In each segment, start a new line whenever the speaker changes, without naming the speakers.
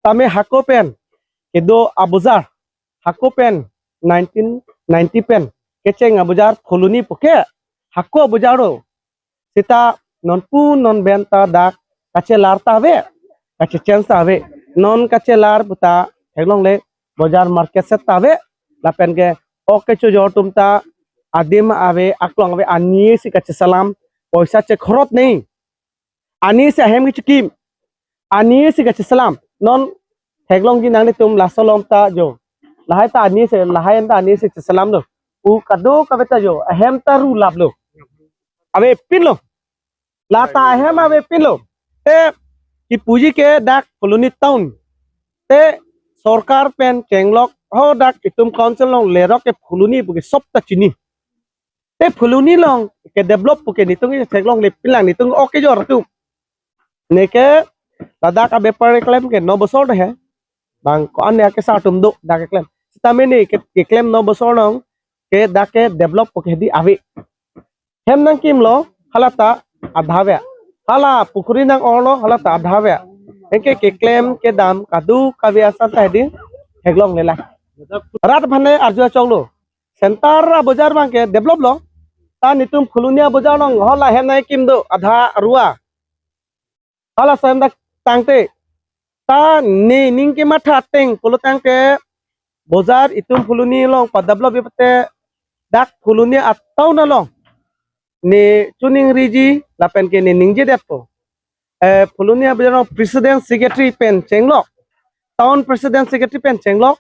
Tame hako pen kedo abuzar hako pen 1990 pen kecheng abuzar phuluni poke hako abuzaro sita non pu non benta dak kache lar ta have kache chance ta have non kache lar buta heglong le bazar market set ta have la pen ke oke chu jotum ta adim ave aklong ave ani si kache salam পয়সা চে খরচ নেই আনি সে হেম কিছু Kim আনি সি কাছে সালাম নন হেগলং জি নাংনি তুম লাসলম তা जो লাহাই তা আনি সে লাহাই তা আনি সে সালাম লো উ কাদো কবে তা जो হেম তা রু লাভ লো আবে পিন লো লাতা হেম আবে পিন লো তে কি পুজি কে ডাক কলোনি টাউন তে সরকার PAN চেংলক ho dak itum council long lerok ke phuluni buke sop ta chini te phuluni long ke develop ke nitung ke long le pilang nitung okay jor tu neke ladakh a bepar claim ke 9 bosor he bang ko ane ke sa tum do dak claim sitame ne ke claim 9 bosor nong ke dak ke develop ke di ave hem nang kim lo halata adhave hala pukhuri nang orlo halata adhave enke ke claim ke dam kadu kavya sa ta di heglong lela rat bhane arjua chonglo center bazar bang ke develop lo ta nitum phulunia bazar nong hola hem nai kim do adha ruwa hala sam da tangte ta ni ning ke matha teng polo tangke bazar itum phuluni long pa develop bipte dak phulunia attau na long ni chuning riji lapen ke ni ningje depo phulunia bazar president secretary pen chenglok town president secretary pen chenglok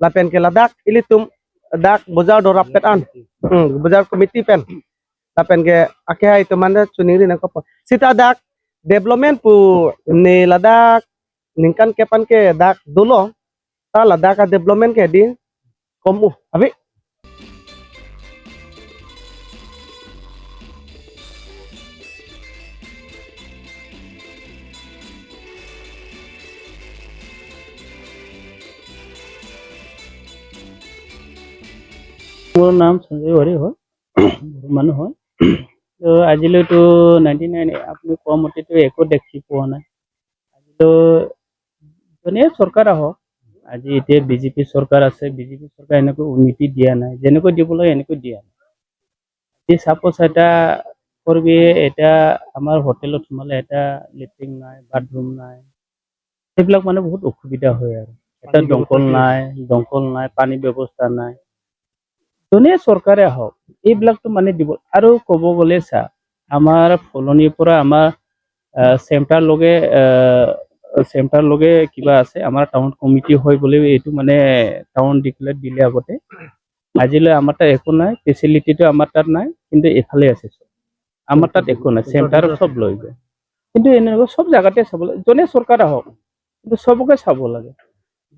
lapen ke ladak ilitum dak bazar dorap pet an bazar committee pen lapen ke ake hai to manda chuniri na ko sita dak development pu ne ladak ningkan kepan ke dak dulo ta ladak ka development ke di komu abi
মোৰ নাম সঞ্জয় হৰি হয়, মানুহ হয়। তো আজিলৈতো 99 আপুনি কোৱা মতেতো একো দেখি পোৱা নাই। আজিলৈ যোনে চৰকাৰ আহক, আজি এতিয়া বিজেপি চৰকাৰ আছে, বিজেপি চৰকাৰ এনেকৈ উন্নতি দিয়া নাই, যেনেকৈ দিব লাগে এনেকৈ দিয়া নাই। আজি চাপ'জ এটা কৰিবি, এটা আমাৰ হোটেলত সোমালে এটা লেট্ৰিন নাই, বাথৰুম নাই, সেইবিলাক মানে বহুত অসুবিধা হয়। আৰু এটা দমকল নাই, পানী ব্যৱস্থা নাই। যোনে চৰকাৰে আহক এইবিলাকতো মানে দিব। আৰু ক'ব গ'লে চা, আমাৰ ফুলনিৰ পৰা আমাৰ চেণ্টাৰ লগে কিবা আছে, আমাৰ টাউন কমিটি হয় বুলি এইটো মানে টাউন ডিক্লেয়াৰ দিলে আগতে, আজিলৈ আমাৰ তাত একো নাই, ফেচিলিটিটো আমাৰ তাত নাই, কিন্তু এইফালে আছে চব, আমাৰ তাত একো নাই, চেণ্টাৰত চব লৈ যায়। কিন্তু এনেকুৱা চব জেগাতে চাব লাগে, যোনে চৰকাৰ আহক কিন্তু চবকে চাব লাগে।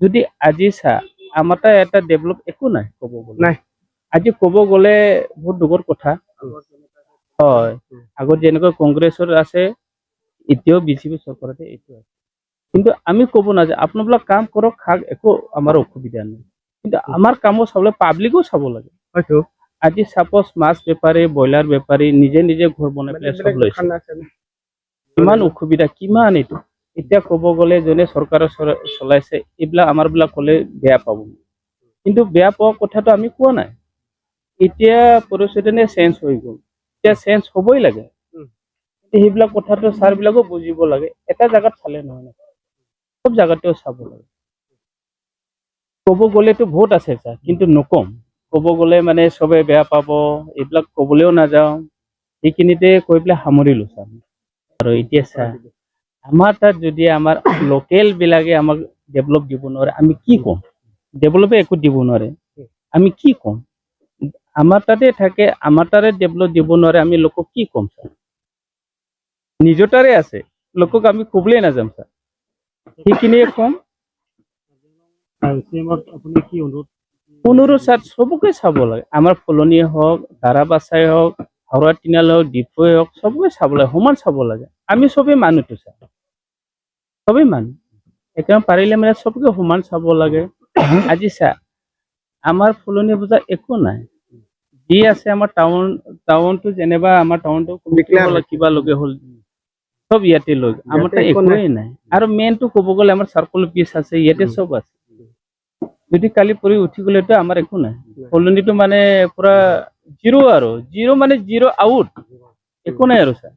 যদি আজি চা আমাৰ তাত এটা ডেভেলপ একো নাই ক'ব গ'লে,
নাই
আজি ক'ব গ'লে বহুত দুখৰ কথা হয়। আগত যেনেকৈ কংগ্ৰেছৰ আছে, এতিয়াও বিজেপি চৰকাৰতে এইটো আছে, কিন্তু আমি ক'ব নাযাওঁ আপোনালোক কাম কৰক খাক, একো আমাৰ অসুবিধা নাই, কিন্তু আমাৰ কামো চাব লাগে, পাব্লিকো চাব লাগে। আজি চাপ'জ মাছ বেপাৰী, ব্ৰইলাৰ বেপাৰী নিজে নিজে ঘৰ বনাই পেলাই চব লৈছে, কিমান অসুবিধা কিমান এইটো। এতিয়া ক'ব গ'লে যোনে চৰকাৰে চলাইছে এইবিলাক আমাৰবিলাক ক'লে বেয়া পাব, কিন্তু বেয়া পোৱা কথাটো আমি কোৱা নাই। এতিয়া পৰিস্থিতি চেঞ্জ হৈ গ'ল, এতিয়া চেঞ্জ হ'বই লাগে, সেইবিলাক কথাটো ছাৰবিলাকো বুজিব লাগে। এটা জেগাত চালে নহয় ন, চব জেগাতেও চাব লাগে। ক'ব গ'লেতো বহুত আছে ছাৰ, কিন্তু নকম, ক'ব গ'লে মানে চবে বেয়া পাব, এইবিলাক ক'বলৈও নাযাওঁ, সেইখিনিতে কৈ পেলাই সামৰিলোঁ ছাৰ। আৰু এতিয়া ছাৰ আমাৰ তাত যদি আমাৰ লোকেলবিলাকে আমাক ডেভেলপ দিব নোৱাৰে, আমি কি ক'ম? ডেভেলপে একো দিব নোৱাৰে, আমি কি ক'ম? আমাৰ তাতে থাকে, আমাৰ তাৰে ডেভেলপ দিব নোৱাৰে, আমি লোকক কি ক'ম ছাৰ? নিজৰ তাৰে আছে, লোকক আমি ক'বলৈ নাযাম ছাৰ, সেইখিনিয়ে ক'ম। অনুৰোধ ছাৰ চবকে চাব লাগে, আমাৰ ফুলনিয়ে হওক, দাৰাবাচাই হওক, হাওৰা তিনিআলি হওক, ডিপুৱে হওক, চবকে চাব লাগে, সমান চাব লাগে। আমি চবেই মানুহটো ছাৰ, চবেই মানুহ, সেইকাৰণে পাৰিলে মানে চবকে সমান চাব লাগে। আজি চা আমাৰ ফুলনি বজাৰ একো নাই, যি আছে আমাৰ টাউনটো যেনিবা আমাৰ টাউনটো কিবা লগে হ'ল, চব ইয়াতে লৈ গ'ল। আমাৰ তাত
একো নাই।
একোৱেই নাই। আৰু মেইনটো ক'ব গ'লে আমাৰ চাৰ্কল অফিচ আছে ইয়াতে, চব আছে। যদি কালি পৰি উঠি গ'লেতো আমাৰ একো নাই। কলনীটো মানে পুৰা জিৰ' আৰু জিৰ' মানে জিৰ' আউট, একো নাই আৰু ছাৰ।